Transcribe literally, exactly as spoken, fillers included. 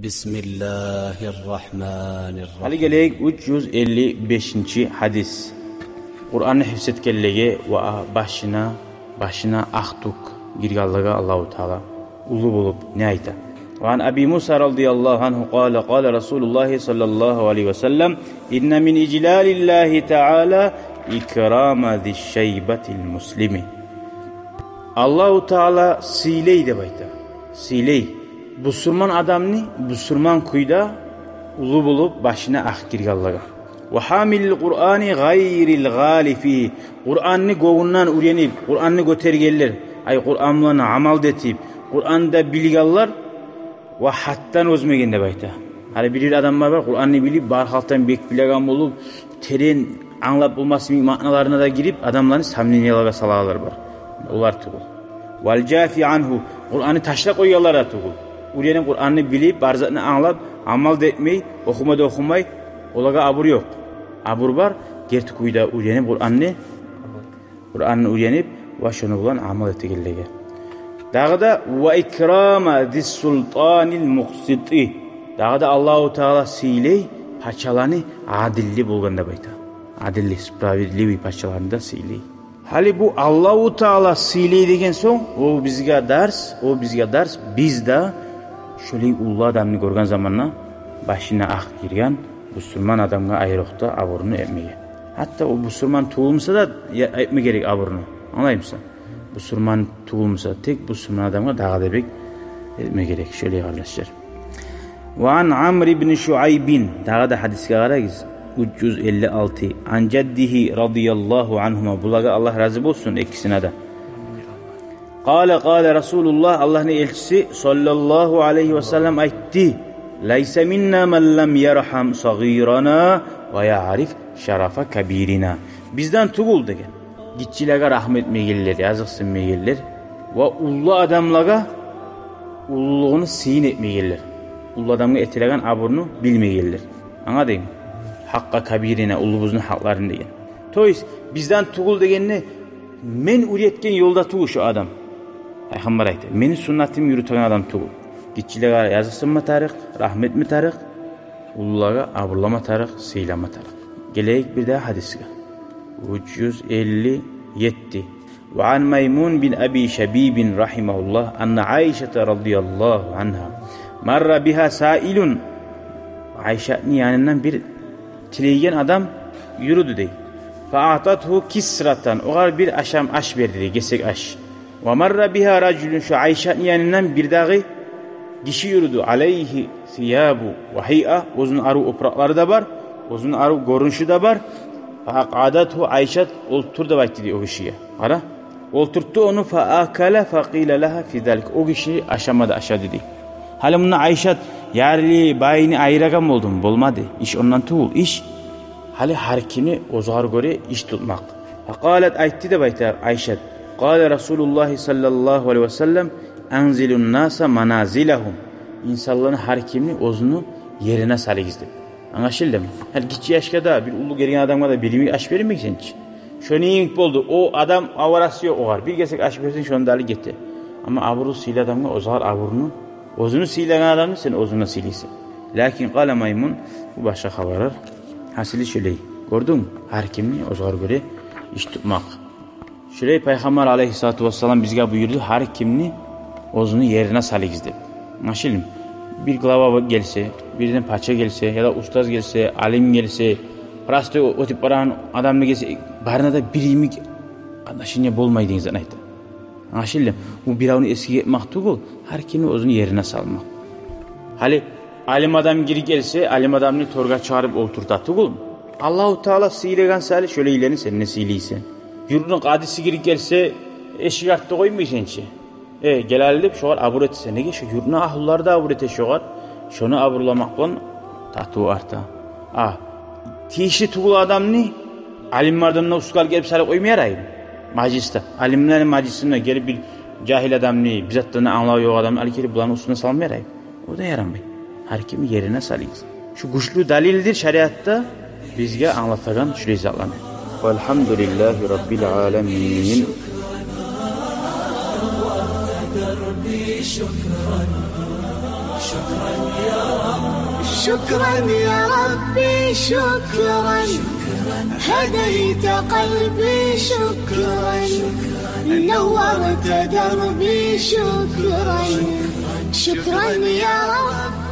بسم الله الرحمن الرحيم. Гьали гелейик уьч юз элли бешинчи гьадис. Къуранны гьифз этгенлеге ва башына, башына акъ тюк гиргенлеге Аллагьу Таала уллу болуп не айта? وعن أبي موسى رضي الله عنه قال: قال رسول الله صلى الله عليه وسلم: إن من إجلال الله تعالى إكرام ذي الشيبة المسلم. Аллагьу Таала сыйлай деп айта. Сыйлай. Бусурман адамны бусурман кюйде уллу болуп башына акъ гиргенлеге. وحامل القرآن غير الغال فيه. Къуранны гёнгюнден уьйренип, Къуранны гётергенлер, ай, Къуран булан амал да этип, Къуранны да билгенлер, ва гьатдан озмайгъан деп айта. Гьали бир-бир адамлар бар, Къуранны билип, бар халкъдан бек билеген болуп, терен англап болмас йимик маъналарына да гирип, адамланы сомненияларгъа салагъанлар бар. Олар тюгюл. والجافي عنه, Къуранны ташлап къойгъанлар да тюгюл. Уьйренип, Къуранны билип, бар затны англап, амал да этмей, охума да охумай, олагъа абур ёкъ. Абур бар герти кюйде уьйренип Къуранны, Къуранны уьйренип ва шону булан амал этегенлеге. Дагъы да: وإكرام ذي السلطان المقسط. Дагъы да Аллагьу Таала сыйлай пачаланы адилли болгъан деп айта. Адилли, справедливый пачаланы да сыйлай. Гьали бу Аллагьу Таала сыйлай деген сонг, о бизге дарс, о бизге дарс, биз де шолай уллу адамны гёрген заманда башына акъ гирген бусурман адамгъа айрокъда абурну этмеге. Гьатта о бусурман тюгюл буса да, я, этме герек абурну. Англаймысан? Бусурман тюгюл буса, тек бусурман адамгъа дагъы да бек этме герек. Шолай, къардашлар. وعن عمرو بن شعيب, дагъы да гьадисге къарагъыз. Уьч юз элли алты. عن جده رضي الله عنهما. Булагъа Аллагь рази болсун экисине де. قال: قال رسول الله, Аллагьны элчиси صلى الله عليه وسلم айтды: ليس منا من لم يرحم صغيرنا ويعرف شرف كبيرنا. Бизден тюгюл деген. Гиччилеге рагьму этмейгенлер, языкъсынмайгъанлар ва уллу адамлагъа уллулугъуну сыйын этмейгенлер. Уллу адамгъа этилеген абурну билмейгенлер. Англадынгмы? حق كبيرنا, уллубузну гьакъларын деген. То есть, бизден тюгюл дегенде, мен уьйретген ёлда тюгюл шо адам. Пайхаммар айта, мени суннатым юрютеген адам тюгюл. Гиччилеге языкъсынма тарыкъ, рагьму этме тарыкъ, уллулагъа абурлама тарыкъ, сыйлама тарыкъ. Гелейик бирдагъы гьадисге. Уьч юз элли етти. وعن ميمون بن أبي شبيب رحمه الله أن عائشة رضي الله عنها مر بها سائل. Айшатны янындан бир тилейген адам юрюдю дей. فأعطته كسرة, огъар бир ашам аш берди дей, гесек аш. ومر بها رجل, шо Айшатны янындан бирдагъы гиши юрюдю. عليه ثياب وهيئة, оьзюню арив опуракълары да бар, оьзюню арив гёрюнюшю де бар. فأقعدته, Айшат олтур деп айтды дей о гишиге. Къара, олтуртду ону. فأكل فقيل لها في ذلك, о гиши ашамады, ашады дей. Гьали мунда Айшат ярлы, байны айырагъан болдуму? Болмады. Иш ондан тюгюл, иш гьали гьар кимни оьзюне гёре иш тутмакъ. فقالت, айтды деп айта Айшат: قال رسول الله صلى الله عليه وسلم أنزلوا الناس منازلهم. Инсанланы гьар кимни оьзюню ерине салыгъыз деп. Англашылдымы? Гьали гиччи яшгъа да, бир уллу гелген адамгъа да бир йимик аш бермейсен чи. Шону йимик болду. О адам аварасы ёкъ огъар. Бир гесек аш берсенг, шону да алып гете. Амма абурлу, сыйлы адамгъа оьзюне абурну, оьзюню сыйлагъан адамны сен оьзюнге сыйлайсан. لكن قال ميمون, бу башгъа хабарлар. Гьасили шолай. Гёрдюнгмю? Гьар кимни оьзюне гёре иш тутмакъ. Шолай Пайхаммар алейгьиссалату вассалам бизге буюрду, гьар кимни оьзюню ерине салыгъыз деп. Англашылдымы? Бир глава гелсе, бирден пача гелсе, яда устаз гелсе, алим гелсе, простой оьтюп барагъан адам да гелсе, барына да бир йимик отношение болмай деген затны айта. Англашылдымы? Бу биревню эсине этмек тюгюл, гьар кимни оьзюню ерине салмакъ. Гьали алим адам гирип гелсе, алим адамны тёрге чыгъарып олтурта тюгюлмю? Аллагьу Таала сыйлагъан саялы шолайланы сен де сыйлайсан. Юртну къадиси гирип гелсе, эшик артда къоймайсан чы. Э, гел гьали деп, шогъар абур этесен. Неге? Шо юртну агьлюлери де абур эте шогъар. Шону абурламакъ булан татыву арта. А тийишли тюгюл адамны алимлерден де уьстге алып гелип салып къойма яраймы? Мажлисде, алимлени мажлисине гелип бир жагьил адамны, бир затдан англаву ёкъ адамны алып гелип буланы уьстюне салма яраймы? О да ярамай. Гьар кимни ерине салыгъыз. Шу гючлю далилдир шариатда бизге англатагъан шулай затланы. والحمد لله رب العالمين. شكرا يا ربي، شكرا. هديت قلبي، شكرا. نورت دربي، شكرا. شكرا يا رب.